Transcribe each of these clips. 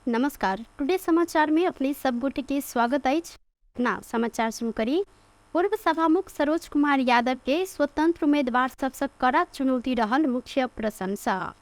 नमस्कार, टुडे समाचार में अपने सब गोटे के स्वागत अछि। ना समाचार शुरू करी। पूर्व सभामुख सरोज कुमार यादव के स्वतंत्र उम्मीदवार सबसँ कड़ा चुनौती रहल मुख्य प्रशंसा।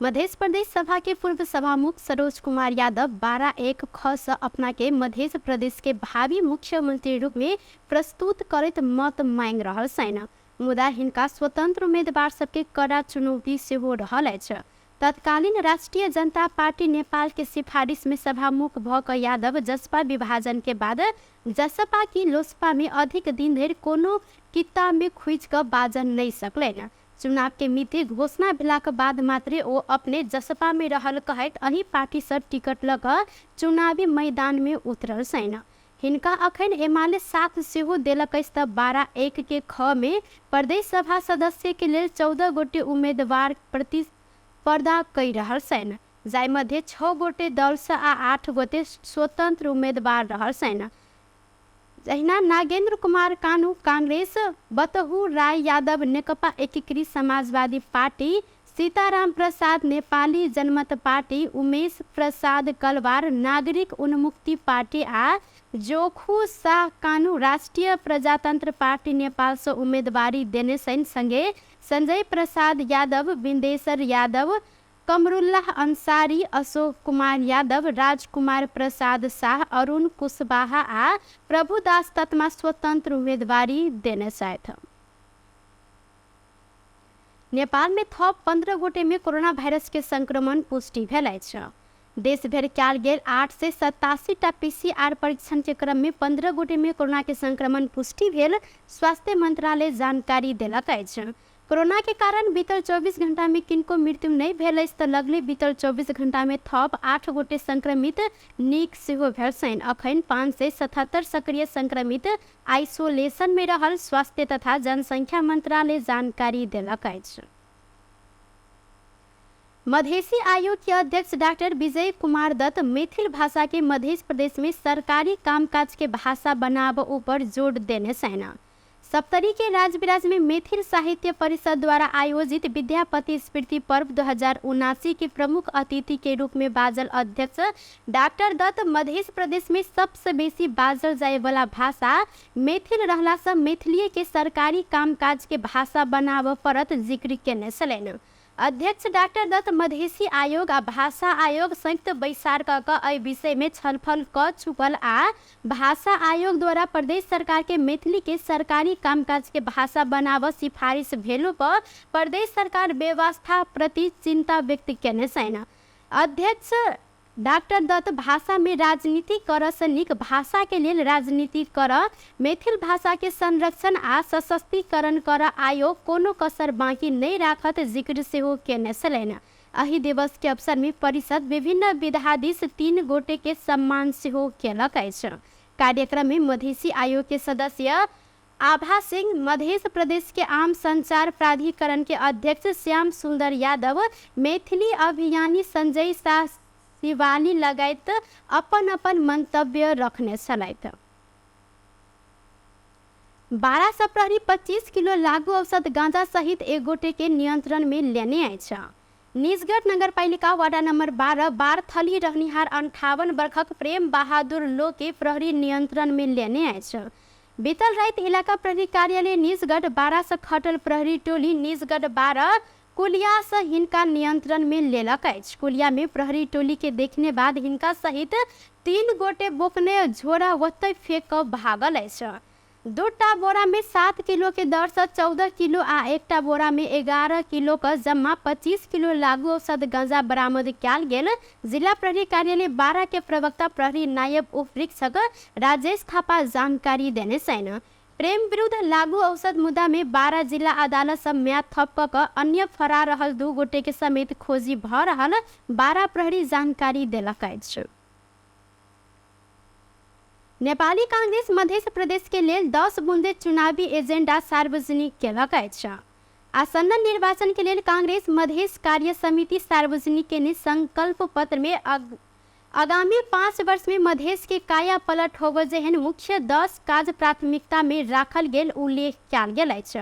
मध्य प्रदेश सभा के पूर्व सभामुख सरोज कुमार यादव 12-1 ख सँ अपना के मध्य प्रदेश के भावी मुख्यमंत्री रूप में प्रस्तुत करैत मत मांगि रहल छनि। मुदा हिनका स्वतंत्र उम्मीदवार सबके कड़ा चुनौती सेहो रहल अछि। तत्कालीन राष्ट्रिय जनता पार्टी नेपाल के सिफारिश में सभामुख भ क यादव जसपा विभाजन के बाद जसपा की लोसपा में अधिक दिन धरि कोनो कित्ता में खुजि क बाजन नहि सकलनि। चुनाव के मिति घोषणा भेलाक बाद मात्रे ओ अपने जसपा में रहल कहैत अही पार्टी सँ टिकट ल क चुनावी मैदान में उतरल छनि। हिनका अखन एमाले साथ सेहो देलक अछि त 12-1 के ख में प्रदेश सभा सदस्य के लेल 14 गोटे उम्मीदवार प्रतिस्पर्धा कहि रहल छनि, जाहि मध्ये 6 गोटे दल सँ आ 8 गोटे स्वतंत्र उम्मीदवार रहल छनि। जहिना नागेन्द्र कुमार कानू कांग्रेस, बतहु राय यादव नेकपा एकीकृत समाजवादी पार्टी, सीताराम प्रसाद नेपाली जनमत पार्टी, उमेश प्रसाद कलवार नागरिक उन्मुक्ति पार्टी आ जोखू शाह कानू राष्ट्रिय प्रजातंत्र पार्टी नेपाल सँ उम्मीदवारी देने छनि। संगे संजय प्रसाद यादव, बिन्देश्वर यादव, कमरुल्लाह अंसारी, अशोक कुमार यादव, राजकुमार प्रसाद शाह, अरुण कुशवाहा आ प्रभुदास तत्मा स्वतंत्र उम्मीदवारी देने छथि। नेपाल में थप 15 गोटे में कोरोना वायरस के संक्रमण पुष्टि भेल अछि। देश भरि कयल गेल 887 टा पीसीआर परीक्षण के क्रम में 15 गोटे में कोरोना के संक्रमण पुष्टि भेल स्वास्थ्य मंत्रालय जानकारी देलक अछि। कोरोना के कारण बीतल 24 घंटा में किनको मृत्यु नहि भेल अछि त लगले बीतल 24 घंटा में थप 8 गोटे संक्रमित नीक सेहो भेल छनि। अखन 577 सक्रिय संक्रमित आइसोलेशन में रहल स्वास्थ्य तथा जनसंख्या मंत्रालय जानकारी देलक अछि। मधेसी आयोग के अध्यक्ष डॉक्टर विजय कुमार दत्त मैथिल भाषा के मध्य प्रदेश में सरकारी कामकाज के भाषा बनाब ऊपर जोर देने छनि। सप्तरी के राजविराज में मैथिल साहित्य परिषद द्वारा आयोजित विद्यापति स्मृति पर्व 2079 के प्रमुख अतिथि के रूप में बाजल अध्यक्ष डॉक्टर दत्त मध्य प्रदेश में सबसे बेसी बाजल जाय वाला भाषा मैथिल रहला से मैथिलीय के सरकारी कामकाज के भाषा बनाब पड़त जिक्र केने छलनि। अध्यक्ष डॉक्टर दत्त मधेसी आयोग आ भाषा आयोग संयुक्त बैसार क क एहि विषय में छलफल क चुकल आ भाषा आयोग द्वारा प्रदेश सरकार के मैथिली के सरकारी कामकाज के भाषा बनाब सिफारिश भेलो पर प्रदेश सरकार व्यवस्था प्रति चिंता व्यक्त केने छनि। अध्यक्ष डॉक्टर दत्त भाषा में राजनीति कर से नीक भाषा के लेल राजनीति कर, मैथिल भाषा के संरक्षण आ सशक्तिकरण कर आयोग कोनो कसर बाकी नहीं राखत जिक्र सेहो केने छलनि। एहि दिवस के अवसर में परिषद विभिन्न विधा दिस 3 गोटे के सम्मान सेहो केलक अछि। कार्यक्रम में मधेसी आयोग के सदस्य आभा सिंह, मध्य प्रदेश के आम संचार प्राधिकरण के अध्यक्ष श्याम सुंदर यादव, मैथिली अभियानी संजय शाह शिवानी लगायत अपन अपन मंतव्य रखने छलथि। 12 सौ प्रहरी 25 किलो लागू औषध गांजा सहित एक गोटे के नियंत्रण में लेने अछि। निजगढ़ नगरपालिका वार्ड नंबर 12 बारथली रहनिहार 58 वर्षक प्रेम बहादुर लो के प्रहरी नियंत्रण में लेने अछि। बीतल राति इलाका प्रहरी कार्यालय निजगढ़ 12 से खटल प्रहरी टोली निजगढ़ 12 कुलिया से हिनका नियंत्रण में लेलक अछि। कुलिया में प्रहरी टोली के देखने बाद हिनका सहित 3 गोटे बोकने झोरा ओतहि फेंक क भागल अछि। 2टा बोरा में 7 किलो के दर से 14 किलो आ 1टा बोरा में 11 किलो के जमा 25 किलो लागू औषध गांजा बरामद कयल गेल। जिला प्रहरी कार्यालय 12 के प्रवक्ता प्रहरी नायब उपरीक्षक राजेश थापा जानकारी देने छनि। प्रेम विरुद्ध लागू औषध मुद्दा में 12 जिला अदालत से म्याद थप क अन्य फरार रहल 2 गोटे के समेत खोजी भ रहल 12 प्रहरी जानकारी देलक अछि। नेपाली कांग्रेस मध्य प्रदेश के लेल 10 बुंदे चुनावी एजेंडा सार्वजनिक केलक अछि। आसन्न निर्वाचन के लेल कांग्रेस मधेश कार्य समिति सार्वजनिक केने संकल्प पत्र में आगामी 5 वर्ष में मधेश के काया पलट होब जेहन मुख्य 10 काज प्राथमिकता में राखल गेल उल्लेख कयल गेल अछि।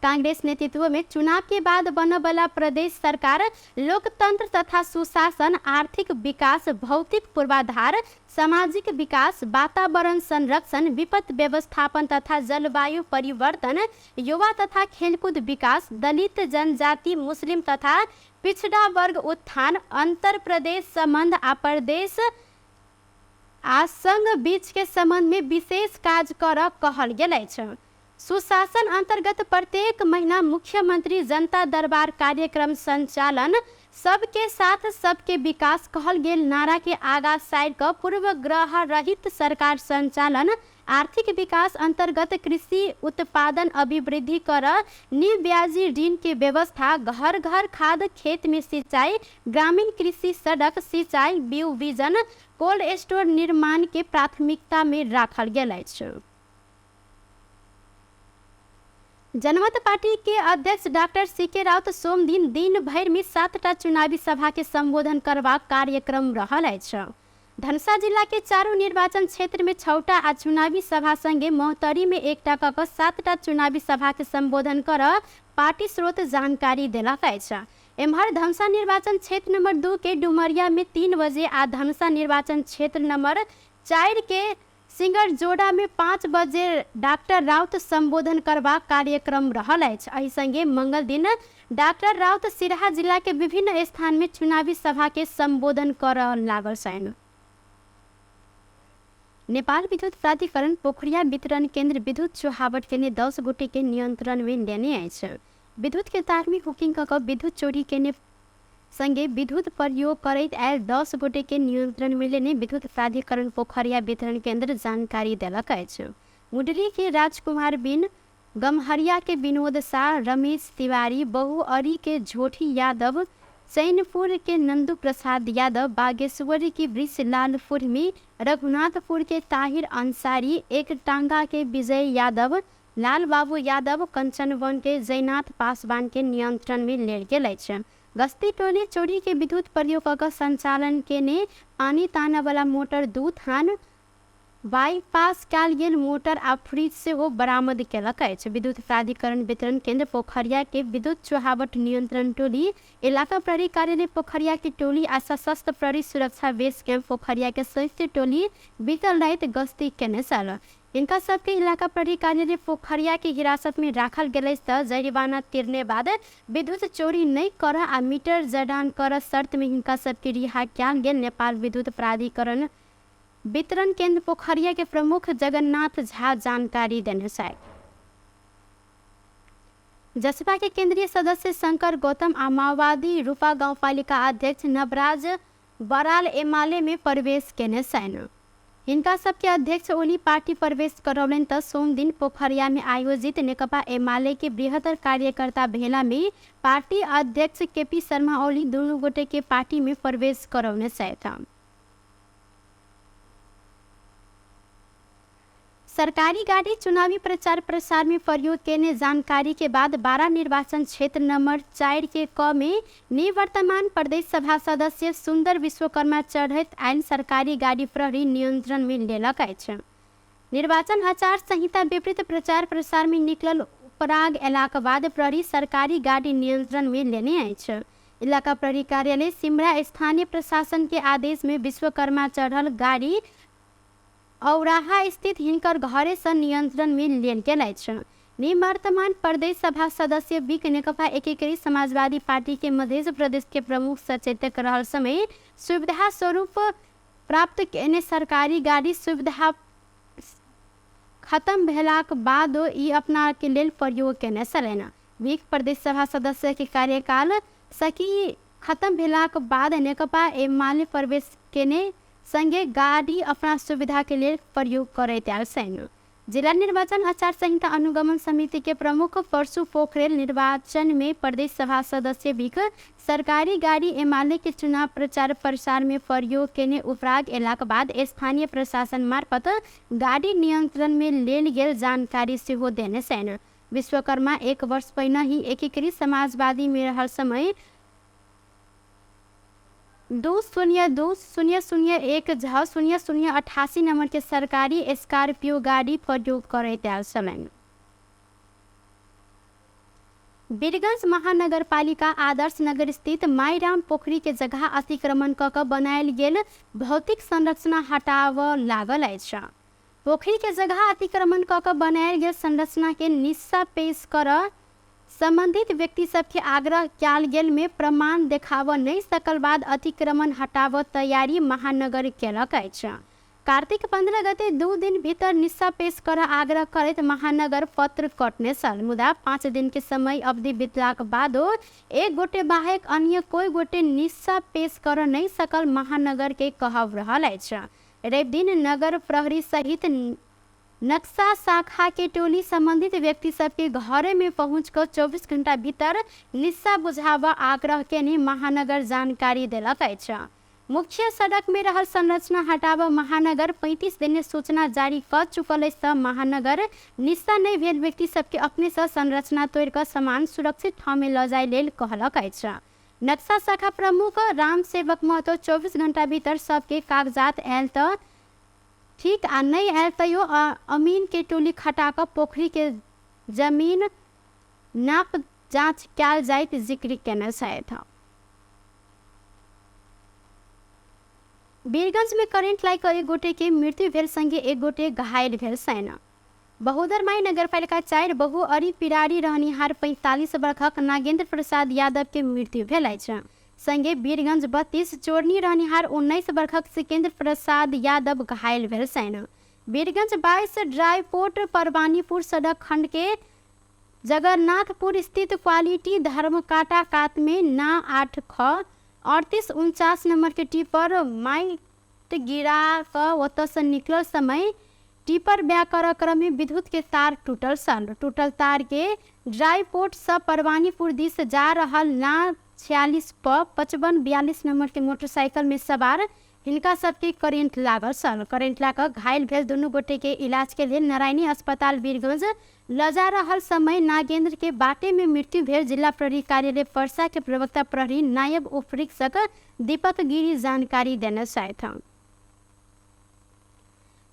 कांग्रेस नेतृत्व में चुनाव के बाद बनबला प्रदेश सरकार लोकतंत्र तथा सुशासन, आर्थिक विकास, भौतिक पूर्वाधार, सामाजिक विकास, वातावरण संरक्षण, विपद व्यवस्थापन तथा जलवायु परिवर्तन, युवा तथा खेलकुद विकास, दलित जनजाति, मुस्लिम तथा पिछड़ा वर्ग उत्थान, अंतर प्रदेश संबंध आ प्रदेश आ संघ बीच के संबंध में विशेष काज कर कहल गेल अछि। सुशासन अंतर्गत प्रत्येक महीना मुख्यमंत्री जनता दरबार कार्यक्रम संचालन, सबके साथ सबके विकास कहल गेल नारा के आगा साइड क पूर्वग्रह रहित सरकार संचालन, आर्थिक विकास अंतर्गत कृषि उत्पादन अभिवृद्धि कर निर्ब्याजी ऋण के व्यवस्था, घर घर खाद, खेत में सिंचाई, ग्रामीण कृषि, सड़क सिंचाई, बीउ बीजन, कोल्ड स्टोर निर्माण के प्राथमिकता में राखल गेल अछि। जनमत पार्टी के अध्यक्ष डॉक्टर सी.के. राउत सोमदिन दिन भरि में 7टा चुनावी सभा के संबोधन करबाक कार्यक्रम रहल अछि। धनुषा जिला के चारू निर्वाचन क्षेत्र में 6टा आ चुनावी सभा संगे महोत्तरी में 1टा क क 7टा चुनावी सभा के संबोधन कर पार्टी स्रोत जानकारी देलक अछि। एम्हर धनुषा निर्वाचन क्षेत्र नंबर 2 के डुमरिया में 3 बजे आ धनुषा निर्वाचन क्षेत्र नंबर 4 के सिंगरजोड़ा में 5 बजे डॉक्टर राउत संबोधन करबाक कार्यक्रम रहल अछि। एहि संगे मंगल दिन डॉक्टर राउत सिराहा जिला के विभिन्न स्थान में चुनावी सभा के संबोधन कर लागल छनि। नेपाल विद्युत प्राधिकरण पोखरिया वितरण केन्द्र विद्युत चोहावट केने 10 गोटे के नियंत्रण में लेने अछि। विद्युत के तार में हुकिंग क विद्युत चोरी केने संगे विद्युत प्रयोग करैत आयल 10 गोटे के नियंत्रण में लेने विद्युत प्राधिकरण पोखरिया वितरण केन्द्र जानकारी देलक अछि। मुडरी के राजकुमार बिन, गमहरिया के विनोद शाह, रमेश तिवारी, बहुअरी के झोठी यादव, चैनपुर के नंदू प्रसाद यादव, बागेश्वरी के वृषलाल फुर्मी, रघुनाथपुर के ताहिर अंसारी, एक टांगा के विजय यादव, लाल बाबू यादव, कंचनवन के जयनाथ पासवान के नियंत्रण में लेल गेल अछि। गस्ती टोली चोरी के विद्युत प्रयोग क संचालन केने पानी तानऽ वाला मोटर 2 थान, बाईपास कयल गेल मोटर आ फ्रिज सेहो बरामद केलक अछि। विद्युत प्राधिकरण वितरण केंद्र पोखरिया के विद्युत चुहावट नियंत्रण टोली, इलाका प्रहरी कार्यालय पोखरिया के टोली आ सशस्त्र प्रहरी सुरक्षा बेस कैंप पोखरिया के संयुक्त टोली बीतल राति गश्ती केने छल। इनका सबके इलाका प्रहरी कार्यालय पोखरिया के हिरासत में राखल गेल त जरिवाना तिरने बाद विद्युत चोरी नहीं कर आ मीटर जडान कर शर्त में हिनका सबके रिहा कयल गेल नेपाल विद्युत प्राधिकरण वितरण केंद्र पोखरिया के प्रमुख जगन्नाथ झा जानकारी देने छथि। जसपा के केंद्रीय सदस्य शंकर गौतम आ माओवादी रूपा गाउँपालिका अध्यक्ष नवराज बराल एमाले में प्रवेश केने छनि। हिनका सबके अध्यक्ष ओली पार्टी प्रवेश करौलनि त सोमदिन पोखरिया में आयोजित नेकपा एमाले के बृहत्तर कार्यकर्ता भेला में पार्टी अध्यक्ष केपी शर्मा ओली दुनू गोटे के पार्टी में प्रवेश करौने छथि। सरकारी गाड़ी चुनावी प्रचार प्रसार में प्रयोग केने जानकारी के बाद 12 निर्वाचन क्षेत्र नंबर 4 के क में निवर्तमान प्रदेश सभा सदस्य सुंदर विश्वकर्मा चढ़ैत आयल सरकारी गाड़ी प्रहरी नियंत्रण में लेलक अछि। निर्वाचन आचार संहिता विपरीत प्रचार प्रसार में निकलल उपराग अयलाक बाद प्रहरी सरकारी गाड़ी नियंत्रण में लेने अछि। इलाका प्रहरी कार्यालय सिमरा स्थानीय प्रशासन के आदेश में विश्वकर्मा चढ़ल गाड़ी औराहा स्थित हिनकर घरे से नियंत्रण में लेल गेल अछि। निवर्तमान प्रदेश सभा सदस्य विक नेकपा एकीकृत समाजवादी पार्टी के मध्य प्रदेश के प्रमुख सचेतक रहल समय सुविधा स्वरूप प्राप्त केने सरकारी गाड़ी सुविधा खत्म भेलाक बाद ई अपना के लेल प्रयोग केने छलनि। विक प्रदेश सभा सदस्य के कार्यकाल सकी खत्म भेलाक बाद नेकपा एमाले प्रवेश केने संगे गाड़ी अपना सुविधा के लेल प्रयोग करैत आयल छनि। जिला निर्वाचन आचार संहिता अनुगमन समिति के प्रमुख परशु पोखरेल निर्वाचन में प्रदेश सभा सदस्य विक सरकारी गाड़ी एमाले के चुनाव प्रचार प्रसार में प्रयोग केने उपराग एलाक बाद स्थानीय प्रशासन मार्फत गाड़ी नियंत्रण में लेल गेल जानकारी सेहो देने छनि। विश्वकर्मा 1 वर्ष पहिने ही एकीकृत समाजवादी में रहल समय 2 0 2 0 0 1 झ 0 0 88 नंबर के सरकारी स्कॉर्पियो गाड़ी प्रयोग करैत आयल छलनि। वीरगंज महानगरपालिका आदर्श नगर स्थित माईराम पोखरी के जगह अतिक्रमण कऽ कऽ बनायल गेल भौतिक संरचना हटाबऽ लागल अछि। पोखरी के जगह अतिक्रमण कऽ कऽ बनायल गेल संरचना के निस्सा पेश करऽ संबंधित व्यक्ति सबके आग्रह कयल गेल में प्रमाण देखाबऽ नहि सकल बाद अतिक्रमण हटाबऽ तैयारी महानगर केलक अछि। कार्तिक 15 गते 2 दिन भीतर निस्सा पेश कर आग्रह करैत महानगर पत्र कटने छल, मुदा 5 दिन के समय अवधि बितलाक बादो एक गोटे बाहेक अन्य कोई गोटे निस्सा पेश कर नहि सकल महानगर के कहब रहल अछि। रवि दिन नगर प्रहरी सहित नक्शा शाखा के टोली संबंधित व्यक्ति सबके घरे में पहुँच कऽ 24 घंटा भीतर निस्सा बुझाबऽ आग्रह केने महानगर जानकारी देलक अछि। मुख्य सड़क में रहल संरचना हटाबऽ महानगर 35 दिन सूचना जारी कऽ चुकल अछि तऽ महानगर निस्सा नहि भेल व्यक्ति सबके अपने सँ संरचना तोड़ि कऽ सामान सुरक्षित ठाउँ में लऽ जाय लेल कहलक अछि। नक्शा शाखा प्रमुख राम सेवक महतो 24 घंटा भीतर सबके कागजात आयल तऽ ठीक आ नहि आयल तैयो अमीन के टोली खटा कऽ पोखरी के जमीन नाप जाँच कयल जाइत जिक्र केने छथि। वीरगंज में करेंट लागि कऽ एक गोटे के मृत्यु भेल संगे एक गोटे घायल भेल छनि। बहोदरमाई नगरपालिका 4 बहु अरी पिरारी रहनिहार 45 वर्षक नागेंद्र प्रसाद यादव के मृत्यु भेल अछि। संगे वीरगंज 32 चोरनी रहनिहार 19 वर्षक सिकेंद्र प्रसाद यादव घायल भेल छनि। वीरगंज 22 ड्राईपोर्ट परवानीपुर सड़क खंड के जगन्नाथपुर स्थित क्वालिटी धर्मकांटा कात में ना 8 ख 3849 नंबर के टिपर माइट गिरा कऽ ओतऽसँ निकलल समय टिपर बैक करऽ क्रम में विद्युत के तार टूटल छल। टूटल तार के ड्राईपोर्ट सँ परवानीपुर दिस जा रहल ना 46 प 5542 नंबर के मोटरसाइकिल में सवार हिनका सबके करेंट लागल छल। करेंट लाग कऽ घायल भेल दुनू गोटे के इलाज के लेल नारायणी अस्पताल वीरगंज लऽ जा रहल समय नागेंद्र के बाटे में मृत्यु भेल जिला प्रहरी कार्यालय परसा के प्रवक्ता प्रहरी नायब उपरीक्षक दीपक गिरी जानकारी देने छथि।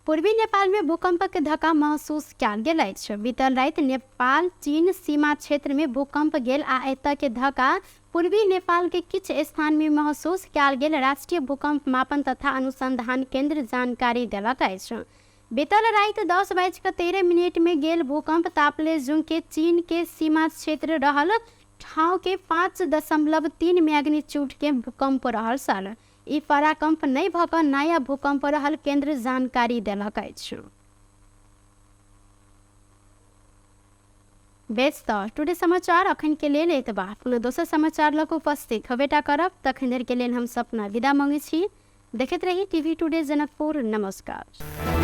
पूर्वी नेपाल में भूकंप के धक्का महसूस कयल गेल अछि। बीतल राति नेपाल चीन सीमा क्षेत्र में भूकंप गेल आ एतय के धक्का पूर्वी नेपाल के किछु स्थान में महसूस कयल गेल राष्ट्रीय भूकंप मापन तथा अनुसंधान केंद्र जानकारी देलक अछि। बीतल राति 10:13 में गेल भूकंप तापलेजुंग के चीन के सीमा क्षेत्र रहल ठाउँ के 5.3 मैग्नीट्यूड के भूकंप रहल छल। ई पराकंप नहि भऽ कऽ नया भूकंप रहल केंद्र जानकारी देलक अछि। बेस तऽ टुडे समाचार अखन के लेल एतबा। कोनो दोसर समाचार लऽ कऽ उपस्थित होबेटा करब, तखन धरि के लेल हम सपना विदा मांगै छी। देखैत रही टीवी टुडे जनकपुर। नमस्कार।